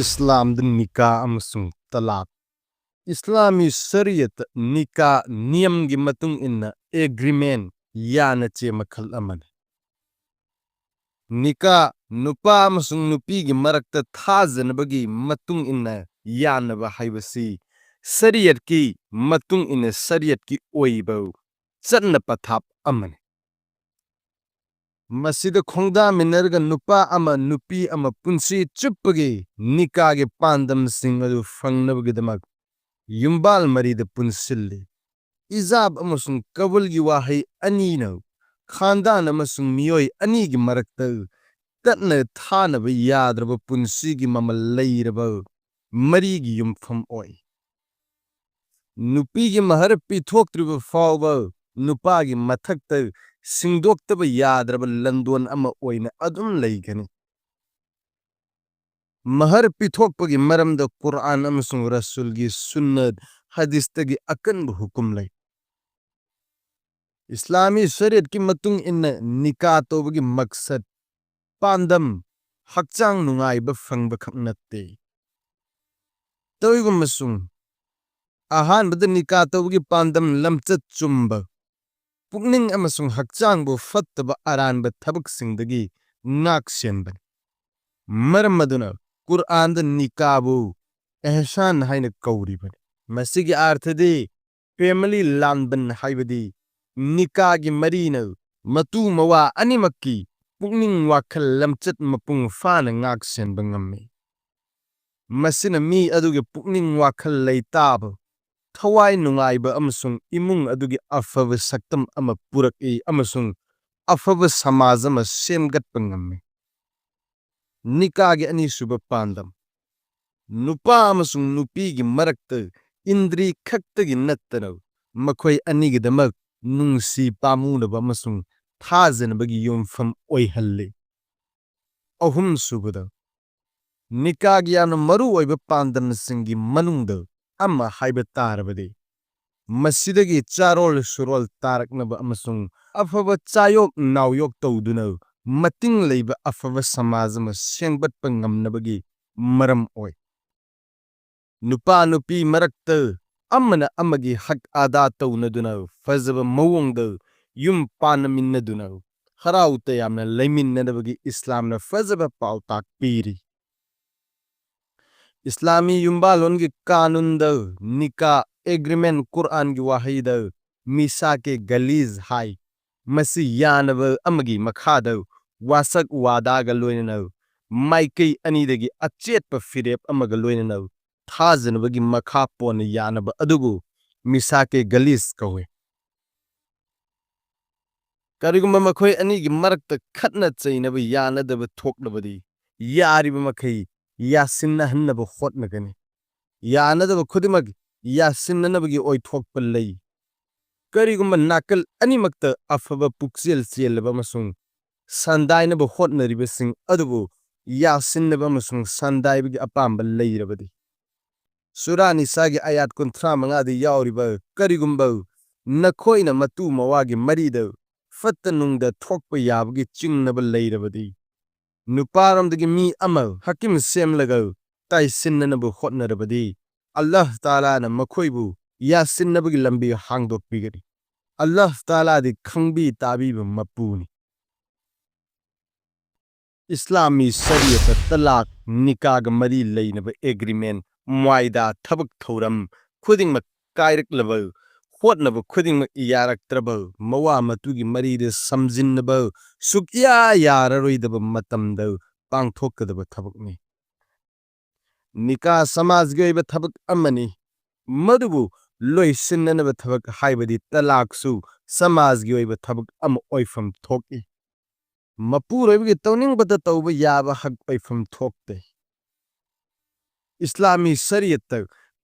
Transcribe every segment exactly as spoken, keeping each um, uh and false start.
ꯏꯁꯂꯥꯝꯗ ꯅꯤꯀꯥ ꯑꯃꯁꯨꯡ ꯇꯂꯥꯛ꯫ ꯏꯁꯂꯥꯃꯤ ꯁꯔꯤꯌꯠꯇ ꯅꯤꯀꯥ ꯅꯤꯌꯝꯒꯤ ꯃꯇꯨꯡ ꯏꯟꯅ ꯑꯦꯒ꯭ꯔꯤꯃꯦꯟ, ꯌꯥꯅꯆꯦ ꯃꯈꯜ ꯑꯃꯅꯤ꯫ ꯅꯤꯀꯥ ꯅꯨꯄꯥ ꯑꯃꯁꯨꯡ ꯅꯨꯄꯤꯒꯤ ꯃꯔꯛꯇ ꯊꯥꯖꯅꯕꯒꯤ ꯃꯇꯨꯡ ꯏꯟꯅ ꯌꯥꯅꯕ ꯍꯥꯏꯕꯁꯤ ꯁꯔꯤꯌꯠꯀꯤ ꯃꯇꯨꯡ ꯏꯟꯅ ꯁꯔꯤꯌꯠꯀꯤ ꯑꯣꯏꯕ ꯆꯠꯅ ꯄꯊꯥꯞ ꯑꯃꯅꯤ꯫ ꯃꯁꯤꯗ ꯈꯣꯡꯗꯥꯃꯤꯟꯅꯔꯒ ꯅꯨꯄꯥ ꯑꯃ ꯅꯨꯄꯤ ꯑꯃ ꯄꯨꯟꯁꯤ ꯆꯨꯞꯄꯒꯤ ꯅꯤꯀꯥꯒꯤ ꯄꯥꯟꯗꯝꯁꯤꯡ ꯑꯗꯨ ꯐꯪꯅꯕꯒꯤꯗꯃꯛ ꯌꯨꯝꯕꯥꯜ ꯃꯔꯤꯗ ꯄꯨꯟꯁꯤꯜꯂꯤ꯫ ꯏꯖꯥꯕ ꯑꯃꯁꯨꯡ ꯀꯕꯨꯜꯒꯤ ꯋꯥꯍꯩ ꯑꯅꯤꯅ ꯈꯥꯟꯗꯥꯟ ꯑꯃꯁꯨꯡ ꯃꯤꯑꯣꯏ ꯑꯅꯤꯒꯤ ꯃꯔꯛꯇ ꯇꯠꯅ ꯊꯥꯅꯕ ꯌꯥꯗ꯭ꯔꯕ ꯄꯨꯟꯁꯤꯒꯤ ꯃꯃꯜ ꯂꯩꯔꯕ ꯃꯔꯤꯒꯤ ꯌꯨꯝꯐꯝ ꯑꯣꯏ꯫ ꯅꯨꯄꯤꯒꯤ ꯃꯍꯔ ꯄꯤꯊꯣꯛꯇ꯭ꯔꯤꯕ ꯐꯥꯎꯕ ꯅꯨꯄꯥꯒꯤ ꯃꯊꯛꯇ ꯁꯤꯡꯗꯣꯛꯇꯕ ꯌꯥꯗ꯭ꯔꯕ ꯂꯟꯗꯣꯟ ꯑꯃ ꯑꯣꯏꯅ ꯑꯗꯨꯝ ꯂꯩꯒꯅꯤ꯫ ꯃꯍꯔ ꯄꯤꯊꯣꯛꯄꯒꯤ ꯃꯔꯝꯗ ꯀꯨꯔꯑꯥꯟ ꯑꯃꯁꯨꯡ ꯔꯁꯨꯜꯒꯤ ꯁꯨꯟꯅꯠ ꯍꯗꯤꯁꯇꯒꯤ ꯑꯀꯟꯕ ꯍꯨꯀꯨꯝ ꯂꯩ꯫ ꯏꯁꯂꯥꯃꯤ ꯁꯔꯤꯌꯠꯀꯤ ꯃꯇꯨꯡ ꯏꯟꯅ ꯅꯤꯀꯥ ꯇꯧꯕꯒꯤ ꯃꯛꯁꯠ, ꯄꯥꯟꯗꯝ, ꯍꯛꯆꯥꯡ ꯅꯨꯡꯉꯥꯏꯕ ꯐꯪꯕꯈꯛ ꯅꯠꯇꯦ꯫ ꯇꯧꯏꯒꯨꯝꯕꯁꯨꯡ ꯑꯍꯥꯟꯕꯗ ꯅꯤꯀꯥ ꯇꯧꯕꯒꯤ ꯄꯥꯟꯗꯝ ꯂꯝꯆꯠ ꯆꯨꯝꯕ, ꯄꯨꯛꯅꯤꯡ ꯑꯃꯁꯨꯡ ꯍꯛꯆꯥꯡꯕꯨ ꯐꯠꯇꯕ ꯑꯔꯥꯟꯕ ꯊꯕꯛꯁꯤꯡꯗꯒꯤ ꯉꯥꯛ ꯁꯦꯟꯕꯅꯤ꯫ ꯃꯔꯝ ꯑꯗꯨꯅ ꯀꯨꯔꯑꯥꯟꯗ ꯅꯤꯀꯥꯕꯨ ꯑꯦꯍꯁꯥꯟ ꯍꯥꯏꯅ ꯀꯧꯔꯤꯕꯅꯤ꯫ ꯃꯁꯤꯒꯤ ꯑꯥꯔꯊꯗꯤ ꯐꯦꯃꯤꯂꯤ ꯂꯥꯟꯕꯟ, ꯍꯥꯏꯕꯗꯤ ꯅꯤꯀꯥꯒꯤ ꯃꯔꯤꯅ ꯃꯇꯨ ꯃꯋꯥ ꯑꯅꯤꯃꯛꯀꯤ ꯄꯨꯛꯅꯤꯡ ꯋꯥꯈꯜ ꯂꯝꯆꯠ ꯃꯄꯨꯡ ꯐꯥꯅ ꯉꯥꯛ ꯁꯦꯟꯕ ꯉꯝꯃꯤ꯫ ꯃꯁꯤꯅ ꯃꯤ ꯑꯗꯨꯒꯤ ꯄꯨꯛꯅꯤꯡ ꯋꯥꯈꯜ ꯂꯩꯇꯥꯕ, ꯊꯋꯥꯏ ꯅꯨꯡꯉꯥꯏꯕ ꯑꯃꯁꯨꯡ ꯏꯃꯨꯡ ꯑꯗꯨꯒꯤ ꯑꯐꯕ ꯁꯛꯇꯝ ꯑꯃ ꯄꯨꯔꯛꯏ ꯑꯃꯁꯨꯡ ꯑꯐꯕ ꯁꯃꯥꯖ ꯑꯃ ꯁꯦꯝꯒꯠꯄ ꯉꯝꯃꯤ꯫ ꯅꯤꯀꯥꯒꯤ ꯑꯅꯤꯁꯨꯕ ꯄꯥꯟꯗꯝ, ꯅꯨꯄꯥ ꯑꯃꯁꯨꯡ ꯅꯨꯄꯤꯒꯤ ꯃꯔꯛꯇ ꯏꯟꯗ꯭ꯔꯤ ꯈꯛꯇꯒꯤ ꯅꯠꯇꯅ ꯃꯈꯣꯏ ꯑꯅꯤꯒꯤꯗꯃꯛ ꯅꯨꯡꯁꯤ ꯄꯥꯝꯃꯨꯅꯕ ꯑꯃꯁꯨꯡ ꯊꯥꯖꯅꯕꯒꯤ ꯌꯨꯝꯐꯝ ꯑꯣꯏꯍꯜꯂꯤ꯫ ꯑꯍꯨꯝꯁꯨꯕꯗ, ꯅꯤꯀꯥꯒꯤ ꯌꯥꯝꯅ ꯃꯔꯨ ꯑꯣꯏꯕ ꯄꯥꯟꯗꯝꯁꯤꯡꯒꯤ ꯃꯅꯨꯡꯗ ꯑꯃ ꯍꯥꯏꯕ ꯇꯥꯔꯕꯗꯤ, ꯃꯁꯤꯗꯒꯤ ꯆꯥꯔꯣꯜ ꯁꯨꯔꯣꯜ ꯇꯥꯔꯛꯅꯕ ꯑꯃꯁꯨꯡ ꯑꯐꯕ ꯆꯥꯌꯣꯛ ꯅꯥꯎꯌꯣꯛ ꯇꯧꯗꯨꯅ ꯃꯇꯤꯡ ꯂꯩꯕ ꯑꯐꯕ ꯁꯃꯥꯖ ꯑꯃ ꯁꯦꯝꯒꯠꯄ ꯉꯝꯅꯕꯒꯤ ꯃꯔꯝ ꯑꯣꯏ꯫ ꯅꯨꯄꯥ ꯅꯨꯄꯤ ꯃꯔꯛꯇ ꯑꯃꯅ ꯑꯃꯒꯤ ꯍꯛ ꯑꯗꯥ ꯇꯧꯅꯗꯨꯅ, ꯐꯖꯕ ꯃꯑꯣꯡꯗ ꯌꯨꯝ ꯄꯥꯟꯅꯃꯤꯟꯅꯗꯨꯅ, ꯍꯔꯥꯎ ꯇꯌꯥꯝꯅ ꯂꯩꯃꯤꯟꯅꯅꯕꯒꯤ ꯏꯁꯂꯥꯝꯅ ꯐꯖꯕ ꯄꯥꯎꯇꯥꯛ ꯄꯤꯔꯤ꯫ ꯏꯁꯂꯥꯃꯤ ꯌꯨꯝꯕꯥꯜꯂꯣꯟꯒꯤ ꯀꯥꯅꯨꯟꯗ ꯅꯤꯀꯥ ꯑꯦꯒ꯭ꯔꯤꯃꯦꯟ ꯀꯨꯔꯥꯟꯒꯤ ꯋꯥꯍꯩꯗ ꯃꯤꯁꯥꯀꯦ ꯒꯂꯤꯖ ꯍꯥꯏ꯫ ꯃꯁꯤ ꯌꯥꯅꯕ ꯑꯃꯒꯤ ꯃꯈꯥꯗ ꯋꯥꯁꯛ ꯋꯥꯗꯥꯒ ꯂꯣꯏꯅꯅ ꯃꯥꯏꯀꯩ ꯑꯅꯤꯗꯒꯤ ꯑꯆꯦꯠꯄ ꯐꯤꯔꯦꯞ ꯑꯃꯒ ꯂꯣꯏꯅꯅ ꯊꯥꯖꯅꯕꯒꯤ ꯃꯈꯥ ꯄꯣꯟꯅ ꯌꯥꯅꯕ ꯑꯗꯨꯕꯨ ꯃꯤꯁꯥꯀꯦ ꯒꯂꯤꯖ ꯀꯧꯏ꯫ ꯀꯔꯤꯒꯨꯝꯕ ꯃꯈꯣꯏ ꯑꯅꯤꯒꯤ ꯃꯔꯛꯇ ꯈꯠꯅ ꯆꯩꯅꯕ ꯌꯥꯅꯗꯕ ꯊꯣꯛꯂꯕꯗꯤ, ꯌꯥꯔꯤꯕ ꯃꯈꯩ ꯌꯥꯁꯤꯟꯅꯍꯟꯅꯕ ꯍꯣꯠꯅꯒꯅꯤ꯫ ꯌꯥꯅꯗꯕ ꯈꯨꯗꯤꯡꯃꯛ ꯌꯥꯁꯤꯟꯅꯅꯕꯒꯤ ꯑꯣꯏꯊꯣꯛꯄ ꯂꯩ꯫ ꯀꯔꯤꯒꯨꯝꯕ ꯅꯥꯀꯜ ꯑꯅꯤꯃꯛꯇ ꯑꯐꯕ ꯄꯨꯛꯆꯦꯜ ꯆꯦꯜꯂꯕ ꯑꯃꯁꯨꯡ ꯁꯟꯗꯥꯏꯅꯕ ꯍꯣꯠꯅꯔꯤꯕꯁꯤꯡ ꯑꯗꯨꯕꯨ ꯌꯥꯁꯤꯟꯅꯕ ꯑꯃꯁꯨꯡ ꯁꯟꯗꯥꯏꯕꯒꯤ ꯑꯄꯥꯝꯕ ꯂꯩꯔꯕꯗꯤ, ꯁꯨꯔꯥ ꯅꯤꯁꯥꯒꯤ ꯑꯌꯥꯠ ꯀꯨꯟꯊ꯭ꯔꯥ ꯃꯉꯥꯗ ꯌꯥꯎꯔꯤꯕ, "ꯀꯔꯤꯒꯨꯝꯕ ꯅꯈꯣꯏꯅ ꯃꯇꯨ ꯃꯋꯥꯒꯤ ꯃꯔꯤꯗ ꯐꯠꯇ ꯅꯨꯡꯗ ꯊꯣꯛꯄ ꯌꯥꯕꯒꯤ ꯆꯤꯡꯅꯕ ꯂꯩꯔꯕꯗꯤ, ꯅꯨꯄꯥꯔꯣꯝꯗꯒꯤ ꯃꯤ ꯑꯃ ꯍꯀꯤꯝ ꯁꯦꯝꯂꯒ ꯇꯥꯏꯁꯤꯟꯅꯅꯕ ꯍꯣꯠꯅꯔꯕꯗꯤ, ꯑꯜꯂꯥꯍ ꯇꯥꯂꯥꯅ ꯃꯈꯣꯏꯕꯨ ꯌꯥꯁꯤꯟꯅꯕꯒꯤ ꯂꯝꯕꯤ ꯍꯥꯡꯗꯣꯛꯄꯤꯒꯅꯤ꯫ ꯑꯜꯂꯥꯍ ꯇꯥꯂꯥꯗꯤ ꯈꯪꯕꯤ ꯇꯥꯕꯤꯕ ꯃꯄꯨꯅꯤ"꯫ ꯏꯁꯂꯥꯃꯤ ꯁꯔꯤꯌꯠꯇ ꯇꯂꯥꯛ, ꯅꯤꯀꯥꯒ ꯃꯔꯤ ꯂꯩꯅꯕ ꯑꯦꯒ꯭ꯔꯤꯃꯦꯟ, ꯃꯨꯋꯥꯏꯗꯥ, ꯊꯕꯛ ꯊꯧꯔꯝ ꯈꯨꯗꯤꯡꯃꯛ ꯀꯥꯏꯔꯛꯂꯕ, ꯍꯣꯠꯅꯕ ꯈꯨꯗꯤꯡꯃꯛ ꯌꯥꯔꯛꯇ꯭ꯔꯕ, ꯃꯋꯥ ꯃꯇꯨꯒꯤ ꯃꯔꯤꯗ ꯁꯝꯖꯤꯟꯅꯕ ꯁꯨꯛꯌꯥ ꯌꯥꯔꯔꯣꯏꯗꯕ ꯃꯇꯝꯗ ꯄꯥꯡꯊꯣꯛꯀꯗꯕ ꯊꯕꯛꯅꯤ꯫ ꯅꯤꯀꯥ ꯁꯃꯥꯖꯒꯤ ꯑꯣꯏꯕ ꯊꯕꯛ ꯑꯃꯅꯤ꯫ ꯃꯗꯨꯕꯨ ꯂꯣꯏꯁꯤꯟꯅꯅꯕ ꯊꯕꯛ ꯍꯥꯏꯕꯗꯤ ꯇꯂꯥꯛꯁꯨ ꯁꯃꯥꯖꯒꯤ ꯑꯣꯏꯕ ꯊꯕꯛ ꯑꯃ ꯑꯣꯏꯐꯝ ꯊꯣꯛꯏ꯫ ꯃꯄꯨꯔꯣꯏꯕꯒꯤ ꯇꯧꯅꯤꯡꯕꯇ ꯇꯧꯕ ꯌꯥꯕ ꯍꯛ ꯑꯣꯏꯐꯝ ꯊꯣꯛꯇꯦ꯫ ꯏꯁꯂꯥꯃꯤ ꯁꯔꯤꯌꯠꯇ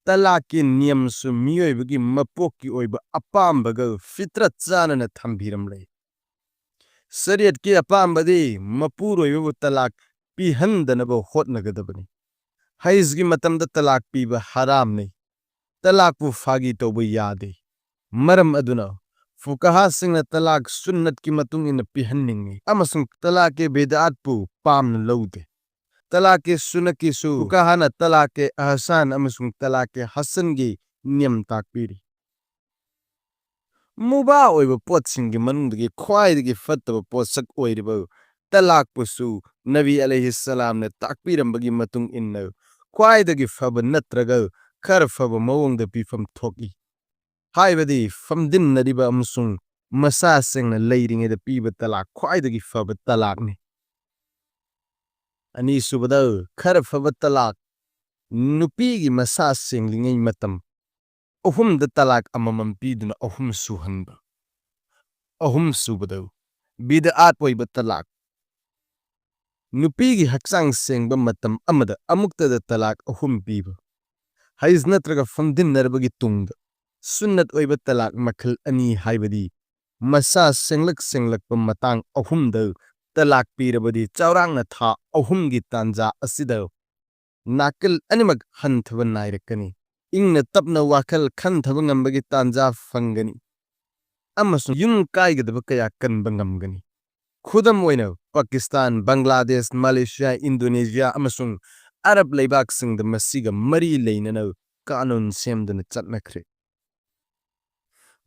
ꯇꯂꯥꯛꯀꯤ ꯅꯤꯌꯝꯁꯨ ꯃꯤꯑꯣꯏꯕꯒꯤ ꯃꯄꯣꯛꯀꯤ ꯑꯣꯏꯕ ꯑꯄꯥꯝꯕꯒ ꯐꯤꯇ꯭ꯔꯠ ꯆꯥꯟꯅꯅ ꯊꯝꯕꯤꯔꯝꯂꯦ꯫ ꯁꯔꯤꯌꯠꯀꯤ ꯑꯄꯥꯝꯕꯗꯤ ꯃꯄꯨꯔꯣꯏꯕꯕꯨ ꯇꯂꯥꯛ ꯄꯤꯍꯟꯗꯅꯕ ꯍꯣꯠꯅꯒꯗꯕꯅꯤ꯫ ꯍꯩꯖꯒꯤ ꯃꯇꯝꯗ ꯇꯂꯥꯛ ꯄꯤꯕ ꯍꯔꯥꯝꯅꯤ꯫ ꯇꯂꯥꯛꯄꯨ ꯐꯥꯒꯤ ꯇꯧꯕ ꯌꯥꯗꯦ꯫ ꯃꯔꯝ ꯑꯗꯨꯅ ꯐꯨꯀꯍꯥꯁꯤꯡꯅ ꯇꯂꯥꯛ ꯁꯨꯟꯅꯠꯀꯤ ꯃꯇꯨꯡ ꯏꯟꯅ ꯄꯤꯍꯟꯅꯤꯡꯏ ꯑꯃꯁꯨꯡ ꯇꯂꯥꯛꯀꯤ ꯕꯤꯗꯑꯠꯄꯨ ꯄꯥꯝꯅ ꯂꯧꯗꯦ꯫ ꯇꯂꯥꯛꯀꯦ ꯁꯨꯅꯀꯤꯁꯨ, ꯐꯨꯀꯥꯍꯥꯅ ꯇꯂꯥꯛꯀꯦ ꯑꯍꯁꯥꯟ ꯑꯃꯁꯨꯡ ꯇꯂꯥꯛꯀꯦ ꯍꯁꯟꯒꯤ ꯅꯤꯌꯝ ꯇꯥꯛꯄꯤꯔꯤ꯫ ꯃꯨꯕꯥ ꯑꯣꯏꯕ ꯄꯣꯠꯁꯤꯡꯒꯤ ꯃꯅꯨꯡꯗꯒꯤ ꯈ꯭ꯋꯥꯏꯗꯒꯤ ꯐꯠꯇꯕ ꯄꯣꯠꯁꯛ ꯑꯣꯏꯔꯤꯕ ꯇꯂꯥꯛꯄꯨꯁꯨ ꯅꯕꯤ ꯑꯂꯩꯍꯤꯁꯁꯂꯥꯝꯅ ꯇꯥꯛꯄꯤꯔꯝꯕꯒꯤ ꯃꯇꯨꯡ ꯏꯟꯅ ꯈ꯭ꯋꯥꯏꯗꯒꯤ ꯐꯕ ꯅꯠꯇ꯭ꯔꯒ ꯈꯔ ꯐꯕ ꯃꯑꯣꯡꯗ ꯄꯤꯐꯝ ꯊꯣꯛꯏ꯫ ꯍꯥꯏꯕꯗꯤ ꯐꯝꯗꯤꯟꯅꯔꯤꯕ ꯑꯃꯁꯨꯡ ꯃꯁꯥ ꯁꯦꯡꯅ ꯂꯩꯔꯤꯉꯩꯗ ꯄꯤꯕ ꯇꯂꯥꯛ ꯈ꯭ꯋꯥꯏꯗꯒꯤ ꯐꯕ ꯇꯂꯥꯛꯅꯤ꯫ ꯑꯅꯤꯁꯨꯕꯗ, ꯈꯔ ꯐꯕ ꯇꯂꯥꯛ, ꯅꯨꯄꯤꯒꯤ ꯃꯁꯥ ꯁꯦꯡꯂꯤꯉꯩ ꯃꯇꯝ ꯑꯍꯨꯝꯗ ꯇꯂꯥꯛ ꯑꯃꯃꯝ ꯄꯤꯗꯨꯅ ꯑꯍꯨꯝ ꯁꯨꯍꯟꯕ꯫ ꯑꯍꯨꯝꯁꯨꯕꯗ, ꯕꯤꯗꯑꯥꯠ ꯑꯣꯏꯕ ꯇꯂꯥꯛ, ꯅꯨꯄꯤꯒꯤ ꯍꯛꯆꯥꯡ ꯁꯦꯡꯕ ꯃꯇꯝ ꯑꯃꯗ ꯑꯃꯨꯛꯇꯗ ꯇꯂꯥꯛ ꯑꯍꯨꯝ ꯄꯤꯕ꯫ ꯍꯩꯖ ꯅꯠꯇ꯭ꯔꯒ ꯐꯝꯗꯤꯟꯅꯔꯕꯒꯤ ꯇꯨꯡꯗ ꯁꯨꯟꯅꯠ ꯑꯣꯏꯕ ꯇꯂꯥꯛ ꯃꯈꯜ ꯑꯅꯤ, ꯍꯥꯏꯕꯗꯤ ꯃꯁꯥ ꯁꯦꯡꯂꯛ ꯁꯦꯡꯂꯛꯄ ꯃꯇꯥꯡ ꯑꯍꯨꯝꯗ ꯇꯂꯥꯛ ꯄꯤꯔꯕꯗꯤ ꯆꯥꯎꯔꯥꯛꯅ ꯊꯥ ꯑꯍꯨꯝꯒꯤ ꯇꯥꯟꯖꯥ ꯑꯁꯤꯗ ꯅꯥꯀꯜ ꯑꯅꯤꯃꯛ ꯍꯟꯊꯕ ꯅꯥꯏꯔꯛꯀꯅꯤ꯫ ꯏꯪꯅ ꯇꯞꯅ ꯋꯥꯈꯜ ꯈꯟꯊꯕ ꯉꯝꯕꯒꯤ ꯇꯥꯟꯖꯥ ꯐꯪꯒꯅꯤ ꯑꯃꯁꯨꯡ ꯌꯨꯝ ꯀꯥꯏꯒꯗꯕ ꯀꯌꯥ ꯀꯟꯕ ꯉꯝꯒꯅꯤ꯫ ꯈꯨꯗꯝ ꯑꯣꯏꯅ, ꯄꯥꯀꯤꯁꯇꯥꯟ, ꯕꯪꯒ꯭ꯂꯥꯗꯦꯁ, ꯃꯂꯦꯁꯤꯌꯥ, ꯏꯟꯗꯣꯅꯦꯁꯤꯌꯥ ꯑꯃꯁꯨꯡ ꯑꯔꯕ ꯂꯩꯕꯥꯛꯁꯤꯡꯗ ꯃꯁꯤꯒ ꯃꯔꯤ ꯂꯩꯅꯅ ꯀꯥꯅꯨꯟ ꯁꯦꯝꯗꯨꯅ ꯆꯠꯅꯈ꯭ꯔꯦ꯫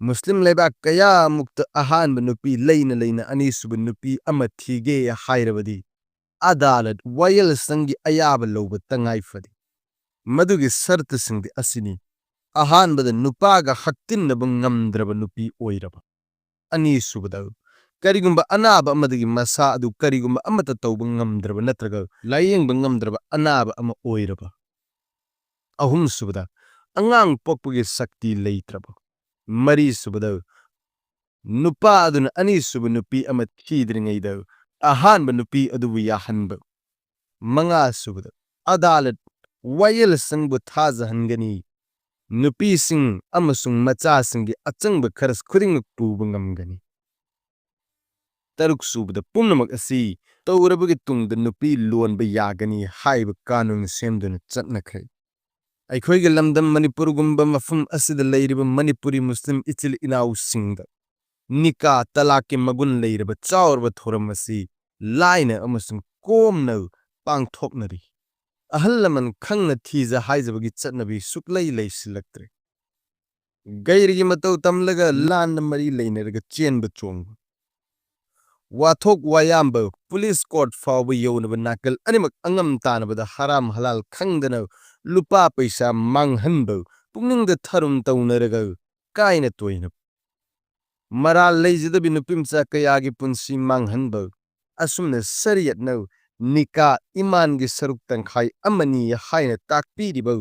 ꯃꯨꯁꯂꯤꯝ ꯂꯩꯕꯥꯛ ꯀꯌꯥꯃꯨꯛꯇ ꯑꯍꯥꯟꯕ ꯅꯨꯄꯤ ꯂꯩꯅ ꯂꯩꯅ ꯑꯅꯤꯁꯨꯕ ꯅꯨꯄꯤ ꯑꯃ ꯊꯤꯒꯦ ꯍꯥꯏꯔꯕꯗꯤ ꯑꯗꯥꯂꯠ, ꯋꯥꯌꯦꯜꯁꯪꯒꯤ ꯑꯌꯥꯕ ꯂꯧꯕ ꯇꯉꯥꯏ ꯐꯗꯦ꯫ ꯃꯗꯨꯒꯤ ꯁꯔꯇꯁꯤꯡꯗꯤ ꯑꯁꯤꯅꯤ: ꯑꯍꯥꯟꯕꯗ, ꯅꯨꯄꯥꯒ ꯍꯛꯇꯤꯟꯅꯕ ꯉꯝꯗ꯭ꯔꯕ ꯅꯨꯄꯤ ꯑꯣꯏꯔꯕ꯫ ꯑꯅꯤꯁꯨꯕꯗ, ꯀꯔꯤꯒꯨꯝꯕ ꯑꯅꯥꯕ ꯑꯃꯗꯒꯤ ꯃꯁꯥ ꯑꯗꯨ ꯀꯔꯤꯒꯨꯝꯕ ꯑꯃꯠꯇ ꯇꯧꯕ ꯉꯝꯗ꯭ꯔꯕ ꯅꯠꯇ꯭ꯔꯒ ꯂꯥꯌꯦꯡꯕ ꯉꯝꯗ꯭ꯔꯕ ꯑꯅꯥꯕ ꯑꯃ ꯑꯣꯏꯔꯕ꯫ ꯑꯍꯨꯝꯁꯨꯕꯗ, ꯑꯉꯥꯡ ꯄꯣꯛꯄꯒꯤ ꯁꯛꯇꯤ ꯂꯩꯇ꯭ꯔꯕ꯫ ꯃꯔꯤꯁꯨꯕꯗ, ꯅꯨꯄꯥ ꯑꯗꯨꯅ ꯑꯅꯤꯁꯨꯕ ꯅꯨꯄꯤ ꯑꯃ ꯊꯤꯗ꯭ꯔꯤꯉꯩꯗ ꯑꯍꯥꯟꯕ ꯅꯨꯄꯤ ꯑꯗꯨꯕꯨ ꯌꯥꯍꯟꯕ꯫ ꯃꯉꯥꯁꯨꯕꯗ, ꯑꯗꯥꯂꯠ, ꯋꯥꯌꯦꯜꯁꯪꯕꯨ ꯊꯥꯖꯍꯟꯒꯅꯤ꯫ ꯅꯨꯄꯤꯁꯤꯡ ꯑꯃꯁꯨꯡ ꯃꯆꯥꯁꯤꯡꯒꯤ ꯑꯆꯪꯕ ꯈꯔꯆ ꯈꯨꯗꯤꯡꯃꯛ ꯄꯨꯕ ꯉꯝꯒꯅꯤ꯫ ꯇꯔꯨꯛꯁꯨꯕꯗ, ꯄꯨꯝꯅꯃꯛ ꯑꯁꯤ ꯇꯧꯔꯕꯒꯤ ꯇꯨꯡꯗ ꯅꯨꯄꯤ ꯂꯣꯟꯕ ꯌꯥꯒꯅꯤ ꯍꯥꯏꯕ ꯀꯥꯅꯨꯟ ꯁꯦꯝꯗꯨꯅ ꯆꯠꯅꯈ꯭ꯔꯦ꯫ ꯑꯩꯈꯣꯏꯒꯤ ꯂꯝꯗꯝ ꯃꯅꯤꯄꯨꯔꯒꯨꯝꯕ ꯃꯐꯝ ꯑꯁꯤꯗ ꯂꯩꯔꯤꯕ ꯃꯅꯤꯄꯨꯔꯤ ꯃꯨꯁꯂꯤꯝ ꯏꯆꯤꯜ ꯏꯅꯥꯎꯁꯤꯡꯗ ꯅꯤꯀꯥ ꯇꯂꯥꯛꯀꯤ ꯃꯒꯨꯟ ꯂꯩꯔꯕ ꯆꯥꯎꯔꯕ ꯊꯧꯔꯝ ꯑꯁꯤ ꯂꯥꯏꯅ ꯑꯃꯁꯨꯡ ꯀꯣꯝꯅ ꯄꯥꯡꯊꯣꯛꯅꯔꯤ꯫ ꯑꯍꯜ ꯂꯃꯟ ꯈꯪꯅ ꯊꯤꯖ ꯍꯥꯏꯖꯕꯒꯤ ꯆꯠꯅꯕꯤ ꯁꯨꯛꯂꯩ ꯂꯩꯁꯤꯜꯂꯛꯇ꯭ꯔꯦ꯫ ꯒꯩꯔꯒꯤ ꯃꯇꯧ ꯇꯝꯂꯒ ꯂꯥꯟꯅ ꯃꯔꯤ ꯂꯩꯅꯔꯒ ꯆꯦꯟꯕ ꯆꯣꯡꯕ, ꯋꯥꯊꯣꯛ ꯋꯥꯌꯥꯝꯕ, ꯄꯨꯂꯤꯁ ꯀꯣꯔꯠ ꯐꯥꯎꯕ ꯌꯧꯅꯕ ꯅꯥꯀꯜ ꯑꯅꯤꯃꯛ ꯑꯉꯝ ꯇꯥꯅꯕꯗ ꯍꯔꯥꯝ ꯍꯂꯥꯜ ꯈꯪꯗꯅ ꯂꯨꯄꯥ ꯄꯩꯁꯥ ꯃꯥꯡꯍꯟꯕ, ꯄꯨꯛꯅꯤꯡꯗ ꯊꯔꯨꯝ ꯇꯧꯅꯔꯒ ꯀꯥꯏꯅ ꯇꯣꯏꯅꯕ, ꯃꯔꯥꯜ ꯂꯩꯖꯗꯕꯤ ꯅꯨꯄꯤꯃꯆꯥ ꯀꯌꯥꯒꯤ ꯄꯨꯟꯁꯤ ꯃꯥꯡꯍꯟꯕ, ꯑꯁꯨꯝꯅ ꯁꯔꯤꯌꯠꯅ ꯅꯤꯀꯥ ꯏꯃꯥꯟꯒꯤ ꯁꯔꯨꯛ ꯇꯪꯈꯥꯏ ꯑꯃꯅꯤ ꯍꯥꯏꯅ ꯇꯥꯛꯄꯤꯔꯤꯕ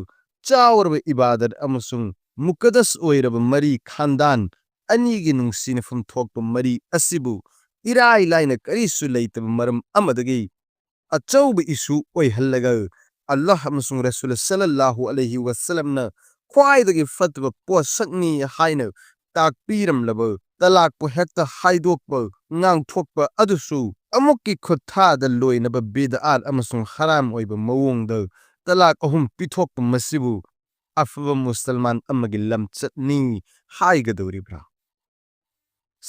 ꯆꯥꯎꯔꯕ ꯏꯕꯥꯗꯠ ꯑꯃꯁꯨꯡ ꯃꯨꯀꯗꯁ ꯑꯣꯏꯔꯕ ꯃꯔꯤ, ꯈꯥꯟꯗꯥꯟ ꯑꯅꯤꯒꯤ ꯅꯨꯡꯁꯤꯅꯐꯝ ꯊꯣꯛꯄ ꯃꯔꯤ ꯑꯁꯤꯕꯨ ꯏꯔꯥꯏ ꯂꯥꯏꯅ ꯀꯔꯤꯁꯨ ꯂꯩꯇꯕ ꯃꯔꯝ ꯑꯃꯗꯒꯤ ꯑꯆꯧꯕ ꯏꯁꯨ ꯑꯣꯏꯍꯜꯂꯒ ꯑꯜꯂꯥꯍ ꯑꯃꯁꯨꯡ ꯔꯁꯨꯜ ꯁꯜꯂꯜꯂꯥꯍꯨ ꯑꯂꯩꯍꯤ ꯋꯁꯜꯂꯝꯅ ꯈ꯭ꯋꯥꯏꯗꯒꯤ ꯐꯠꯇꯕ ꯄꯣꯠꯁꯛꯅꯤ ꯍꯥꯏꯅ ꯇꯥꯛꯄꯤꯔꯝꯂꯕ ꯇꯂꯥꯛꯄꯨ ꯍꯦꯛꯇ ꯍꯥꯏꯗꯣꯛꯄ, ꯉꯥꯡꯊꯣꯛꯄ ꯑꯗꯨꯁꯨ ꯑꯃꯨꯛꯀꯤ ꯈꯨꯠꯊꯥꯗ ꯂꯣꯏꯅꯕ ꯕꯤꯗꯑꯥꯠ ꯑꯃꯁꯨꯡ ꯍꯔꯥꯝ ꯑꯣꯏꯕ ꯃꯑꯣꯡꯗ ꯇꯂꯥꯛ ꯑꯍꯨꯝ ꯄꯤꯊꯣꯛꯄ ꯃꯁꯤꯕꯨ ꯑꯐꯕ ꯃꯨꯁꯜꯃꯥꯟ ꯑꯃꯒꯤ ꯂꯝꯆꯠꯅꯤ ꯍꯥꯏꯒꯗꯧꯔꯤꯕ꯭ꯔꯥ?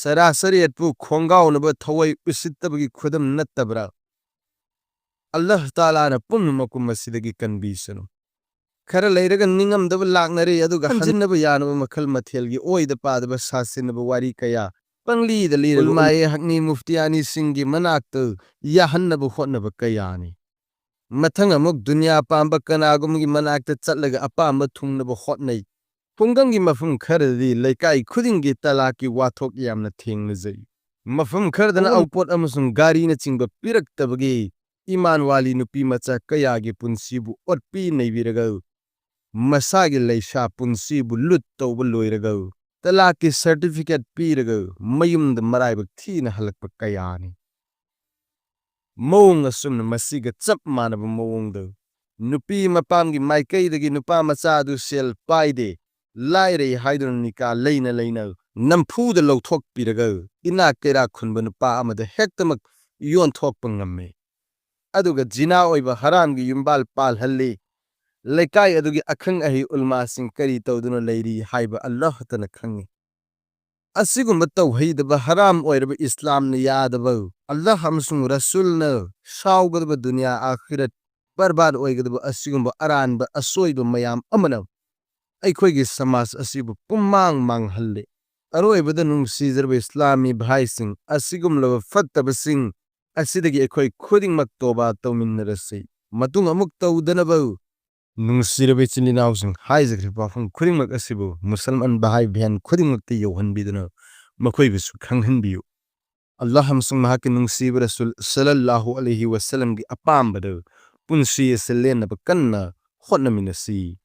ꯁꯔꯥꯁꯔꯤꯌꯠꯄꯨ ꯈꯣꯡꯒꯥꯎꯅꯕ ꯊꯋꯥꯏ ꯎꯁꯤꯠꯇꯕꯒꯤ ꯈꯨꯗꯝ ꯅꯠꯇꯕ꯭ꯔꯥ? ꯑꯜꯂꯥꯍ ꯇꯥꯂꯥꯅ ꯄꯨꯝꯅꯃꯛꯄꯨ ꯃꯁꯤꯗꯒꯤ ꯀꯟꯕꯤꯁꯅꯨ꯫ ꯈꯔ ꯂꯩꯔꯒ ꯅꯤꯡꯉꯝꯗꯕ ꯂꯥꯛꯅꯔꯦ, ꯑꯗꯨꯒ ꯍꯟꯖꯤꯟꯅꯕ ꯌꯥꯅꯕ ꯃꯈꯜ ꯃꯊꯦꯜꯒꯤ ꯑꯣꯏꯗ ꯄꯥꯗꯕ ꯁꯥꯁꯤꯟꯅꯕ ꯋꯥꯔꯤ ꯀꯌꯥ, ꯄꯪꯂꯤꯗ ꯂꯤꯔꯕ ꯎꯂꯃꯥꯑꯦ ꯍꯛꯅꯤ ꯃꯨꯐꯇꯤꯌꯥꯅꯤꯁꯤꯡꯒꯤ ꯃꯅꯥꯛꯇ ꯌꯥꯍꯟꯅꯕ ꯍꯣꯠꯅꯕ ꯀꯌꯥꯅꯤ꯫ ꯃꯊꯪ ꯑꯃꯨꯛ ꯗꯨꯅꯤꯌꯥ ꯄꯥꯝꯕ ꯀꯅꯥꯒꯨꯝꯕꯒꯤ ꯃꯅꯥꯛꯇ ꯆꯠꯂꯒ ꯑꯄꯥꯝꯕ ꯊꯨꯡꯅꯕ ꯍꯣꯠꯅꯩ꯫ ꯈꯨꯡꯒꯪꯒꯤ ꯃꯐꯝ ꯈꯔꯗꯗꯤ ꯂꯩꯀꯥꯏ ꯈꯨꯗꯤꯡꯒꯤ ꯇꯂꯥꯛꯀꯤ ꯋꯥꯊꯣꯛ ꯌꯥꯝꯅ ꯊꯦꯡꯅꯖꯩ꯫ ꯃꯐꯝ ꯈꯔꯗꯅ ꯑꯋꯨꯟꯄꯣꯠ ꯑꯃꯁꯨꯡ ꯒꯥꯔꯤꯅꯆꯤꯡꯕ ꯄꯤꯔꯛꯇꯕꯒꯤ ꯏꯃꯥꯟ ꯋꯥꯂꯤ ꯅꯨꯄꯤ ꯃꯆꯥ ꯀꯌꯥꯒꯤ ꯄꯨꯟꯁꯤꯕꯨ ꯑꯣꯠꯄꯤ ꯅꯩꯕꯤꯔꯒ ꯃꯁꯥꯒꯤ ꯂꯩꯁꯥ ꯄꯨꯟꯁꯤꯕꯨ ꯂꯨꯠ ꯇꯧꯕ ꯂꯣꯏꯔꯒ ꯇꯂꯥꯛꯀꯤ ꯁꯔꯇꯤꯐꯤꯀꯦꯠ ꯄꯤꯔꯒ ꯃꯌꯨꯝꯗ ꯃꯔꯥꯏꯕꯛ ꯊꯤꯅ ꯍꯜꯂꯛꯄ ꯀꯌꯥꯅꯤ꯫ ꯃꯑꯣꯡ ꯑꯁꯨꯝꯅ ꯃꯁꯤꯒ ꯆꯞ ꯃꯥꯟꯅꯕ ꯃꯑꯣꯡꯗ ꯅꯨꯄꯤ ꯃꯄꯥꯝꯒꯤ ꯃꯥꯏꯀꯩꯗꯒꯤ ꯅꯨꯄꯥ ꯃꯆꯥ ꯑꯗꯨ ꯁꯦꯜ ꯄꯥꯏꯗꯦ, ꯂꯥꯏꯔꯩ ꯍꯥꯏꯗꯨꯅ ꯅꯤꯀꯥ ꯂꯩꯅ ꯂꯩꯅ ꯅꯝꯐꯨꯗ ꯂꯧꯊꯣꯛꯄꯤꯔꯒ ꯏꯅꯥꯛ ꯀꯩꯔꯥꯛ ꯈꯨꯟꯕ ꯅꯨꯄꯥ ꯑꯃꯗ ꯍꯦꯛꯇꯃꯛ ꯌꯣꯟꯊꯣꯛꯄ ꯉꯝꯃꯤ꯫ ꯑꯗꯨꯒ ꯖꯤꯅꯥ ꯑꯣꯏꯕ ꯍꯔꯥꯝꯒꯤ ꯌꯨꯝꯕꯥꯜ ꯄꯥꯜꯍꯜꯂꯤ꯫ ꯂꯩꯀꯥꯏ ꯑꯗꯨꯒꯤ ꯑꯈꯪ ꯑꯍꯩ ꯎꯂꯃꯥꯁꯤꯡ ꯀꯔꯤ ꯇꯧꯗꯨꯅ ꯂꯩꯔꯤ ꯍꯥꯏꯕ ꯑꯜꯂꯥꯍꯇꯅ ꯈꯪꯏ꯫ ꯑꯁꯤꯒꯨꯝꯕ ꯇꯧꯍꯩꯗꯕ, ꯍꯔꯥꯝ ꯑꯣꯏꯔꯕ, ꯏꯁꯂꯥꯝꯅ ꯌꯥꯗꯕ, ꯑꯜꯂꯥꯍ ꯑꯃꯁꯨꯡ ꯔꯁꯨꯜꯅ ꯁꯥꯎꯒꯗꯕ, ꯗꯨꯅꯤꯌꯥ ꯑꯥꯈꯤꯔꯠ ꯕꯔꯕꯥꯗ ꯑꯣꯏꯒꯗꯕ ꯑꯁꯤꯒꯨꯝꯕ ꯑꯔꯥꯟꯕ ꯑꯁꯣꯏꯕ ꯃꯌꯥꯝ ꯑꯃꯅ ꯑꯩꯈꯣꯏꯒꯤ ꯁꯃꯥꯖ ꯑꯁꯤꯕꯨ ꯄꯨꯝꯃꯥꯡ ꯃꯥꯡꯍꯜꯂꯤ꯫ ꯑꯔꯣꯏꯕꯗ, ꯅꯨꯡꯁꯤꯖꯔꯕ ꯏꯁꯂꯥꯃꯤ ꯚꯥꯏꯁꯤꯡ, ꯑꯁꯤꯒꯨꯝꯂꯕ ꯐꯠꯇꯕꯁꯤꯡ ꯑꯁꯤꯗꯒꯤ ꯑꯩꯈꯣꯏ ꯈꯨꯗꯤꯡꯃꯛ ꯇꯣꯕꯥ ꯇꯧꯃꯤꯟꯅꯔꯁꯤ꯫ ꯃꯇꯨꯡ ꯑꯃꯨꯛ ꯇꯧꯗꯅꯕ, ꯅꯨꯡꯁꯤꯔꯕ ꯏꯆꯤꯜ ꯏꯅꯥꯎꯁꯤꯡ, ꯍꯥꯏꯖꯈ꯭ꯔꯤꯕ ꯋꯥꯐꯝ ꯈꯨꯗꯤꯡꯃꯛ ꯑꯁꯤꯕꯨ ꯃꯨꯁꯜꯃꯥꯟ ꯚꯥꯏ ꯕꯍꯟ ꯈꯨꯗꯤꯡꯃꯛꯇ ꯌꯧꯍꯟꯕꯤꯗꯨꯅ ꯃꯈꯣꯏꯕꯨꯁꯨ ꯈꯪꯍꯟꯕꯤꯌꯨ꯫ ꯑꯜꯂꯥꯍ ꯑꯃꯁꯨꯡ ꯃꯍꯥꯛꯀꯤ ꯅꯨꯡꯁꯤꯕ ꯔꯁꯨꯜ ꯁꯜꯂꯜꯂꯥꯍꯨ ꯑꯂꯩꯍꯤ ꯋꯁꯜꯂꯝꯒꯤ ꯑꯄꯥꯝꯕꯗ ꯄꯨꯟꯁꯤ ꯑꯁꯤ ꯂꯦꯟꯅꯕ ꯀꯟꯅ ꯍꯣꯠꯅꯃꯤꯟꯅꯁꯤ꯫